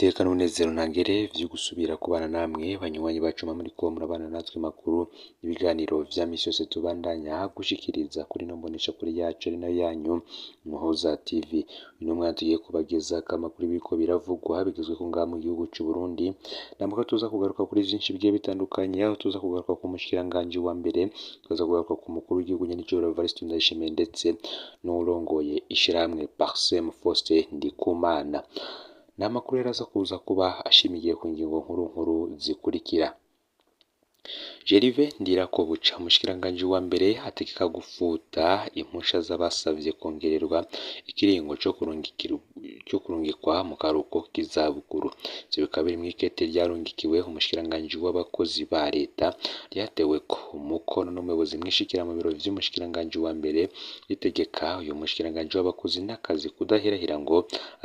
Niteka n'umunezero ntangere vyo gusubira kubana namwe banywanyi bacu muriko murabana natwe makuru ibiganiro vya misi yose tubandanya gushikiriza kuri ino mboneshakure yacu ari nayo yanyu Muhoza TV. Uyu mwanya tugiye kubagezako amakuru y'ibiriko biravugwa bigezweko ngaha mu gihugu c'u Burundi, namwe tuza kugaruka kuri vyinshi bigiye bitandukanye, aho tuza kugaruka ku mushikiranganji wa mbere, tuza kugaruka ku mukuru w'igihugu nyenicubahiro Evariste Ndayishimiye ndetse n'uwurongoye ishirahamwe Parsem Faustin Ndikumana. Ni amakuru rero aza kuza kuba ashimikiye ku ngingo nkuru nkuru zikurikira. Gervais Ndirakobuca, umushikiranganji wa mbere ategeka gufuta impusha z'abasavye kongererwa ikiringo co kurungikwa mu karuhuko k'izabukuru. Ivyo bikaba biri mw'ikete ryarungikiwe umushikiranganji w'abakozi ba leta, ryateweko umukono n'umuyobozi mwishikira mu biro vy'umushikiranganji wa mbere, ritegeka uyu mushikiranganji w'abakozi n'akazi kudahirahira ngo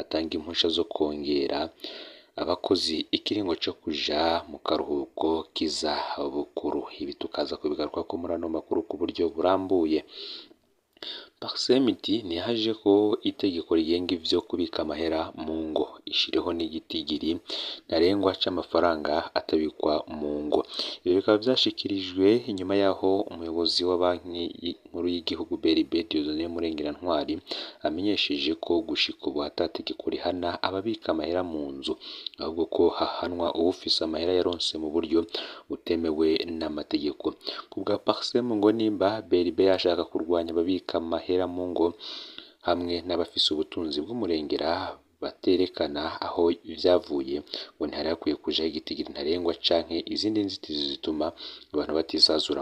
atange impusha zo kongera abakozi ikiringo co kuja mu karuhuko k'izabukuru. Ibi tukaza kubigarukako muri ano makuru ku buryo burambuye. Parsem iti ntihajeko itegeko rigenga ivyo kubika amahera mu ngo, ishireho n'igitigiri ntarengwa c'amafaranga atabikwa mu ngo. Ivyo bikaba vyashikirijwe inyuma yaho umuyobozi wa banki nkuru y'igihugu BRB Dieudonné Murengerantwari amenyesheje ko gushika ubu ata tegeko rihana ababika amahera mu nzu, ahubwo ko hahanwa uwufise amahera yaronse mu buryo butemewe n'amategeko. Kubwa Parsem ngo nimba BRB yashaka kurwanya ababika amahera mu ngo hamwe n'abafise ubutunzi bw'umurengera baterekana aho vyavuye, ngo ntihari hakwiye kujaho igitigiri ntarengwa canke izindi nzitizi zituma abantu batisazura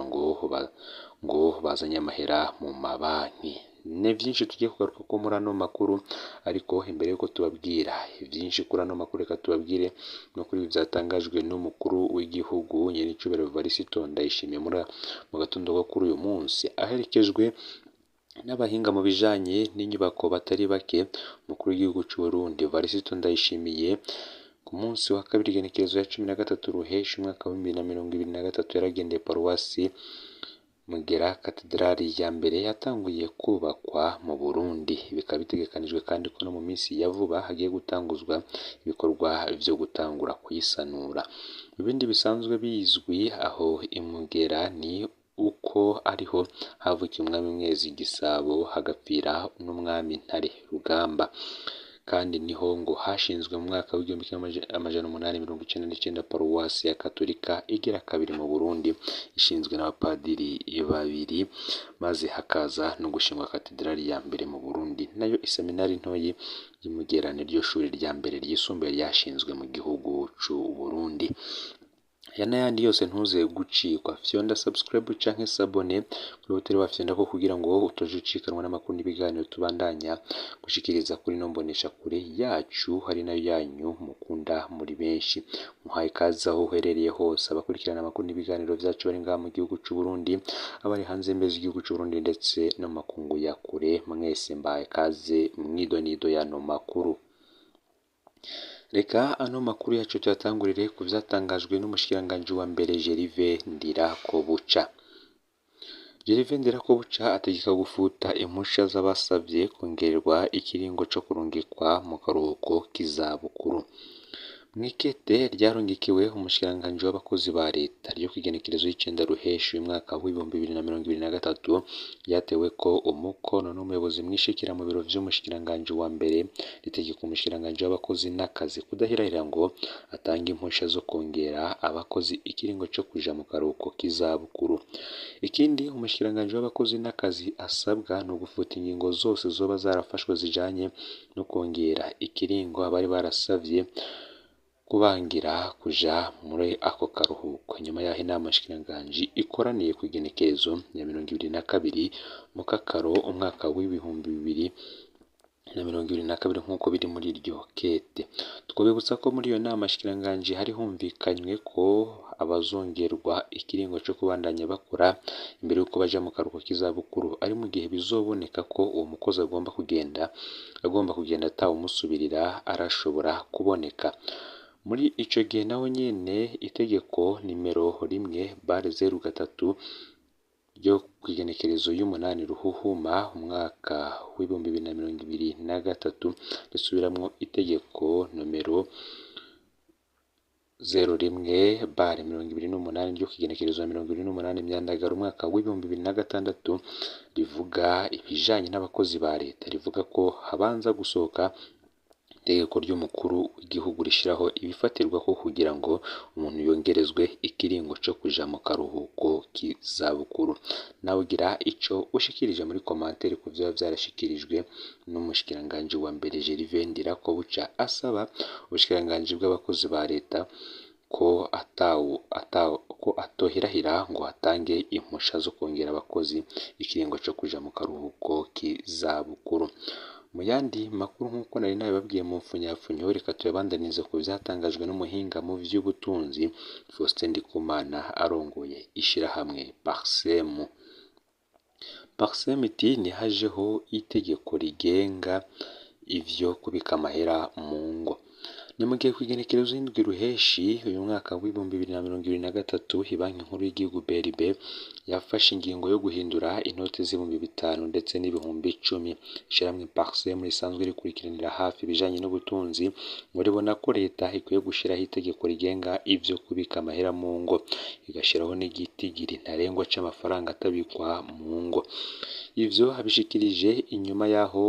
ngo bazanye amahera mu mabanki. Ni vyinshi tugiye kugarukako muri ano makuru, ariko imbere yuko tubabwira vyinshi kuri ano makuru, reka tubabwire no kuri ibi vyatangajwe n'umukuru w'igihugu nyenicubahiro Evariste Ndayishimiye mu gatondo ko kuri uyu munsi, aherekejwe n'abahinga mu bijanye n'inyubako batari bake. Umukuru w'igihugu c'u Burundi Evariste Ndayishimiye ku munsi wa kabiri igenekerezo ya 13 Ruheshi umwaka wa 2023 yaragendeye paruwasi Mugera katedrali ya mbere yatanguye kubakwa mu Burundi. Bikaba bitegekanijwe kandi ko no mu minsi ya vuba hagiye gutanguzwa ibikorwa vyo gutangura kuyisanura. Mu bindi bisanzwe bizwi aho i Mugera ni uko ariho havukiye umwami Mwezi Gisabo, hagapfira n'umwami Ntare Rugamba. Kandi niho ngo hashinzwe mu mwaka w'1899 paruwasi ya Katolika igira kabiri mu Burundi, ishinzwe n'abapadiri babiri, maze hakaza no gushingwa katedrali ya mbere mu Burundi. Nayo iseminari ntoyi y'i Mugera niryo shuri rya mbere ryisumbuye ryashinzwe mu gihugu c'u Burundi. Aya n'ayandi yose ntuze gucikwa, fyonda subscribe canke s'abonner kuri hoteli wafyondako kugira ngo utoje ucikanwa n'amakuru n'ibiganiro tubandanya gushikiriza kuri ino mboneshakure yacu ari nayo yanyu mukunda muri benshi. Muhaye ikaze aho uherereye hose, abakurikirana amakuru n'ibiganiro vyacu bari ngaha mu gihugu c'u Burundi, abari hanze y'imbibe z'igihugu c'u Burundi ndetse no mu makungu ya kure, mwese mbahaye ikaze mw'idonido y'ano makuru. Reka ano makuru yacu tuyatangurire ku vyatangajwe n'umushikiranganji wa mbere Gervais Ndirakobuca. Gervais Ndirakobuca ategeka gufuta impusha z'abasavye kongererwa ikiringo co kurungikwa mu karuhuko k'izabukuru. Mw'ikete ryarungikiwe umushikiranganji w'abakozi ba leta ryo kw'igenekerezo y'icenda Ruheshi uyu mwaka w'2023, ryateweko umukono n'umuyobozi mwishikira mu biro vy'umushikiranganji wa mbere, ritegeka umushikiranganji w'abakozi n'akazi kudahirahira ngo atange impusha zo kongera abakozi ikiringo co kuja mu karuhuko k'izabukuru. Ikindi umushikiranganji w'abakozi n'akazi asabwa ni ugufuta ingingo zose zoba zarafashwe zijanye no kongera ikiringo abari barasavye kubangira kuja muri ako karuhuko. Nyuma y'aho inama nshikiranganji ikoraniye kw'igenekerezo ya 22 Mukakaro umwaka w'2022 nk'uko biri muri iryo kete. Twobibutsa ko muri iyo nama nshikiranganji hari humvikanywe ko abazongerwa ikiringo co kubandanya bakora imbere yuko baja mu karuhuko k'izabukuru ari mu gihe bizoboneka ko uwo mukozi agomba kugenda atawumusubirira arashobora kuboneka. Muri ico gihe naho nyene itegeko nimero 1/03 ryo kw'igenekerezo y'umunani Ruhuhuma umwaka w'2023 risubiramwo itegeko nomero 01/28 ryo kw'igenekerezo 28 Myandagaro umwaka w'2006 rivuga ibijanye n'abakozi ba leta, rivuga ko habanza gusohoka itegeko ry'umukuru w'igihugu rishiraho ibifatirwako kugira ngo umuntu yongerezwe ikiringo co kuja mu karuhuko k'izabukuru. Nawe ugira ico ushikirije muri commentaire ku vyoba vyarashikirijwe n'umushikiranganji wa mbere Gervais Ndirakobuca asaba ubushikiranganji bw'abakozi ba leta ko atohirahira ngo atange impusha zo kongera abakozi ikiringo co kuja mu karuhuko k'izabukuru. Mu yandi makuru nk'uko nari nabibabwiye mu mfunyapfunyo, reka tuyabandanize ku vyatangajwe n'umuhinga mu vy'ubutunzi Faustin Ndikumana arongoye ishirahamwe Parsem. Parsem iti ntihajeho itegeko rigenga ivyo kubika amahera mu ngo. Ni mu gihe kw'igenekerezo y'indwi ruheshi uyu mwaka w'2023 Banki Nkuru y'Igihugu BRB yafashe ingingo yo guhindura inoti z'ibihumbi 5 ndetse n'ibihumbi 10. Ishirahamwe Parsem risanzwe rikurikiranira hafi ibijanye n'ubutunzi ngo ribona ko leta ikwiye gushiraho itegeko rigenga ivyo kubika amahera mu ngo, igashiraho n'igitigiri ntarengwa c'amafaranga atabikwa mu ngo. Ivyo abishikirije inyuma yaho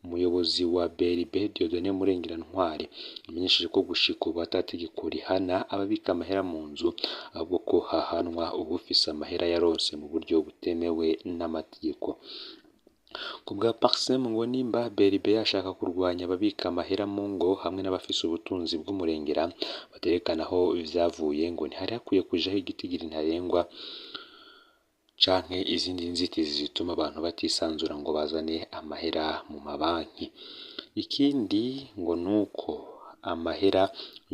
umuyobozi wa BRB Dieudonné Murengerantwari amenyesheje ko gushika ubu ata tegeko rihana ababika amahera mu nzu, ahubwo ko hahanwa uwufise amahera yaronse mu buryo butemewe n'amategeko. Ku bwa Parsem ngo nimba BRB yashaka kurwanya ababika amahera mu ngo hamwe n'abafise ubutunzi bw'umurengera baterekana aho vyavuye, ngo ntihari hakwiye kujaho igitigiri ntarengwa canke izindi nzitizi zituma abantu batisanzura ngo bazane amahera mu mabanki. Ikindi ngo nuko amahera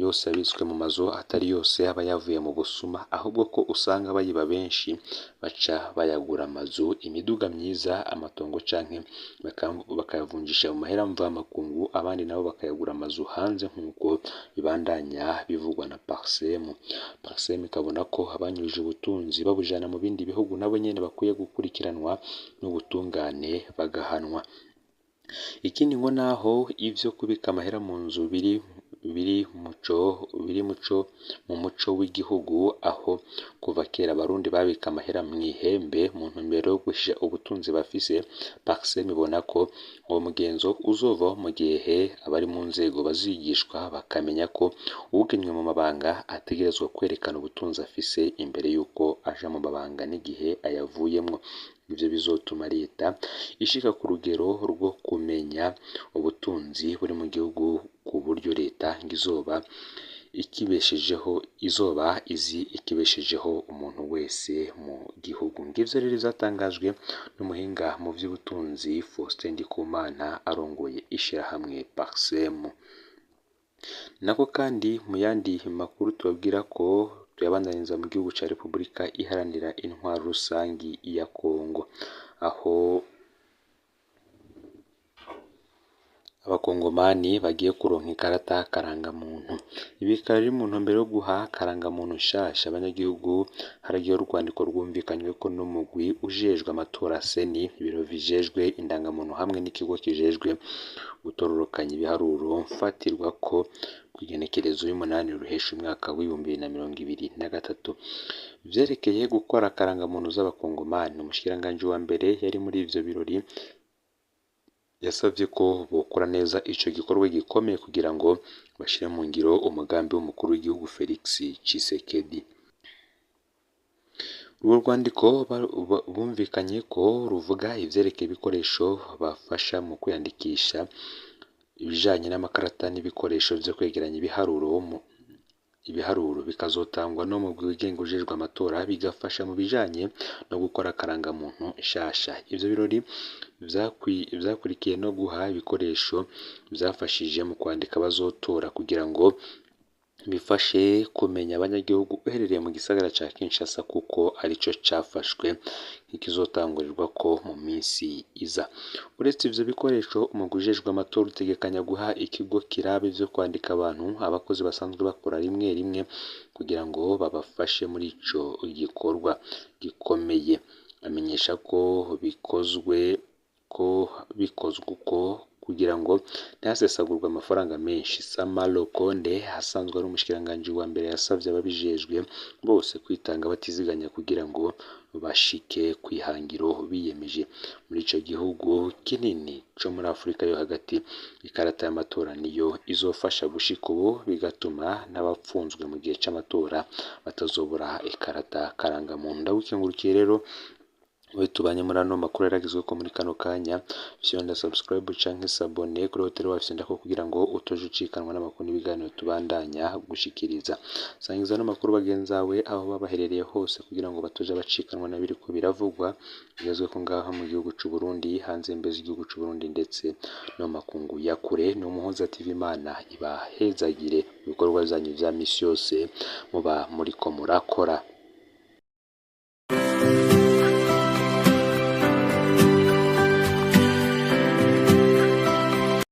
yose abitswe mu mazu atari yose aba yavuye mu busuma, ahubwo ko usanga abayiba benshi baca bayagura amazu, imiduga myiza, amatongo canke bakayavunjisha mu mahera mvamakungu, abandi nabo bakayagura amazu hanze nk'uko bibandanya bivugwa na Parsem. Parsem ikabona ko abanyuruje ubutunzi babujana mu bindi bihugu nabo nyene bakwiye gukurikiranwa n'ubutungane bagahanwa. Ikindi ngo naho ivyo kubika amahera mu nzu biri mu muco w'igihugu, aho kuva kera abarundi babika amahera mw'ihembe mu ntumbero yo guhisha ubutunzi bafise, Parsem ibona ko uwo mugenzo uzovaho mu gihe abari mu nzego bazigishwa bakamenya ko uwugenywe mu mabanga ategerezwa kwerekana ubutunzi afise imbere y'uko aja mu mabanga n'igihe ayavuyemwo. Ivyo bizotuma leta ishika ku rugero rwo kumenya ubutunzi buri mu gihugu, ku buryo leta izoba ikibeshejeho, izoba izi ikibeshejeho umuntu wese mu gihugu. Ngivyo rero vyatangajwe n'umuhinga mu vy'ubutunzi Faustin Ndikumana arongoye ishirahamwe Parsem. Nako kandi mu yandi makuru tubabwira ko tuyabandaniza mu gihugu ca Repubulika Iharanira Intwaro Rusangi ya Kongo, aho abakongomani bagiye kuronka ikarata karangamuntu. Ibi bikaba biri mu ntumbero yo guha karangamuntu nshasha abanyagihugu. Haragiyeho urwandiko rwumvikanyweko n'umugwi ujejwe amatora CENI, ibiro bijejwe indangamuntu hamwe n'ikigo kijejwe gutororokanya ibiharuro mfatirwako kw'igenekerezo y'umunani ruhesha umwaka w'2023. Vyerekeye gukora karangamuntu z'abakongomani, umushikiranganji wa mbere yari muri ivyo birori yasavye ko bokora neza ico gikorwa gikomeye kugira ngo bashire mu ngiro umugambi w'umukuru w'igihugu Felix Tshisekedi. Urwo rwandiko bumvikanye ko ruvuga ivyerekeye ibikoresho bafasha mu kwiyandikisha, ibijanye n'amakarata n'ibikoresho vyo kwegeranya ibiharuro bikazotangwa no mu wigenga ujejwe amatora, bigafasha mu bijanye no gukora karangamuntu nshasha. Ivyo birori vyakurikiye no guha ibikoresho vyafashije mu kwandika abazotora kugira ngo bifashe kumenya abanyagihugu uherereye mu gisagara ca Kinshasa, kuko arico cafashwe nk'ikizotangurirwako mu minsi iza. Uretse ivyo bikoresho, umugwi ujejwe amatora utegekanya guha ikigo kiraba ivyo kwandika abantu abakozi basanzwe bakora rimwe rimwe kugira ngo babafashe muri ico gikorwa gikomeye. Amenyesha ko bikozwe uko kugira ngo ntihasesagurwe amafaranga menshi. Sama Lukonde asanzwe ari umushikiranganji wa mbere yasavye ababijejwe bose kwitanga batiziganya kugira ngo bashike kw'ihangiro biyemeje. Muri ico gihugu kinini co muri Afrika yo hagati, ikarata y'amatora niyo izofasha gushika ubu, bigatuma n'abapfunzwe mu gihe c'amatora batazobura ikarata karangamuntu. Ndagukengurukiye rero we tubanye muri ano makuru yaragezweko muri kano kanya. Fyonda subscribe canke s'abonner kuri hoteli wafyondako kugira ngo utoje ucikanwa n'amakuru n'ibiganiro tubandanya gushikiriza. Sangiza ano makuru bagenzawe aho baba baherereye hose kugira ngo batoje bacikanwa n'ibiriko biravugwa bigezweko ngaha mu gihugu c'u Burundi, hanze y'imbibe z'igihugu c'u Burundi ndetse no mu makungu ya kure. Ni Umuhoza TV, Imana ibahezagire mu bikorwa vyanyu vya misi yose muba muriko murakora.